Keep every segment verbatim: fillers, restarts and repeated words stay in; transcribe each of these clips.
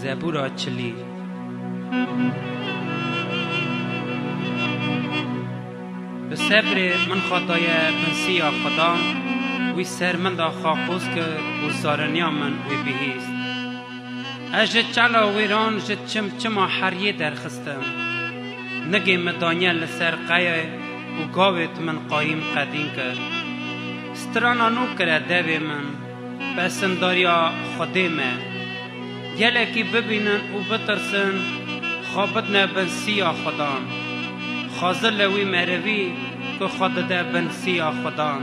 Zebûra çilî. Bi sebrê min xwe daye bin siya Xudan, wî ser min de xwe qoz kir û zariniya min wî bihîst. Ez ji çala wêran ji çim çima heriyê derxistim. Nigê min daniye li ser qeyê û gavêt min qayîm qedîn kir. Strana nû kire devê min, pesindariya Xwedê me. Gelekî bibînin û bitirsin, xwe bidine bin siya Xudan. Xwezil li wî merivî ku xwe dide bin siya Xudan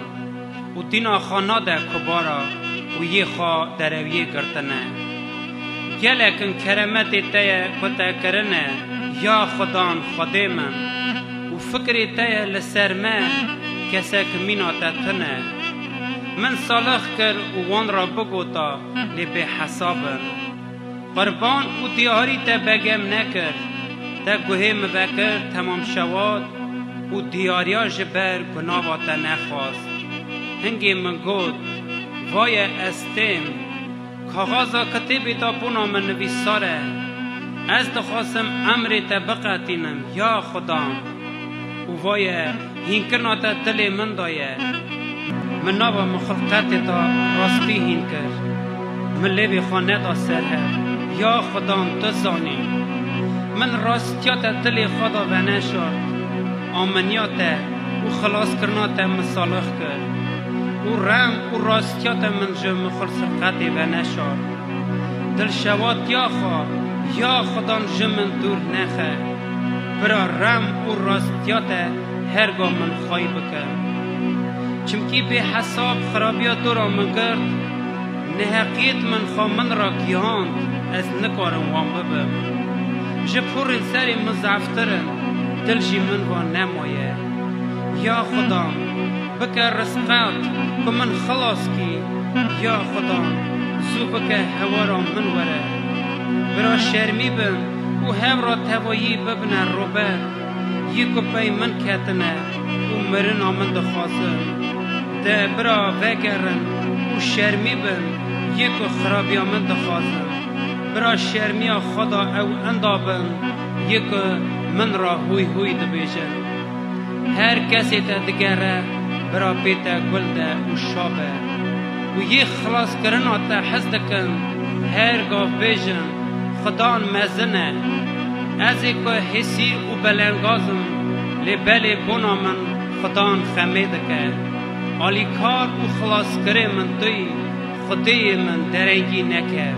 û dîna xwe nade kubara û yê xwe derewiyê girtine. Gelek in keremetê te ye ku te kirine, ya Xudan, Xwedê min, û fikrê te ye li ser me, kesek mîna te tune. Min salix kir û wan re bigota, lê bêhesab in. Qurban û diyarî te begem nekir. Te guhê min vekir temam şewat û diyariya ji ber gunava te nexwast. Hingê min got, Vaye ez têm. Kaxaza kitêbê de bona min nivîsar e. Ez dixwazim emrê te biqetînim, ya Xudan. Û vaye, hînkirina te dilê min de ye. Min nava min xilqetê de rastî hîn kir. Min lêvê xwe neda ser hev. Ya Xudan, tu zanî. Min rastiya te dilê xwe de veneşart. Aminiya te û xilaskirina te min salix kir. Û rem û rastiya te min ji min xilqetê veneşart. Dilşewatiya xwe, ya Xudan, ji min dûr nexe. Bira rem û rastiya te herga min xwey bike. Çimkî bêhesab xirabiya dora min girt, neheqiyêt min xwe min re gihand, ez nikarim wan bibim. Ji pûrên serê min zeftir in, dil jî min va nemaye. Ya Xudan, bike rizqet ku min xilas kî. Ya Xudan, zû bike hewara min were. Bira şermî bin û hev re tevayî bibine rober. Yî ku pey min ketine û mirina min dixwazin. De bira vegerin û şermî bin, yê ku xirabiya min dixwazin. Bira şermiya xwe de ew inda bin, yê ku min re hûy hûy dibêjin. Her kesê te digere, bira pê te gul de û şa be. Û yê xilaskirina te hez dikin, her gav bêjin, Xudan mezin e. Ez ê ku hêsîr û belengaz im, lê belê bona min Xudan xemê dike. Alîkar û xilaskirê min tu yî, Xwedêyê min derengî neke.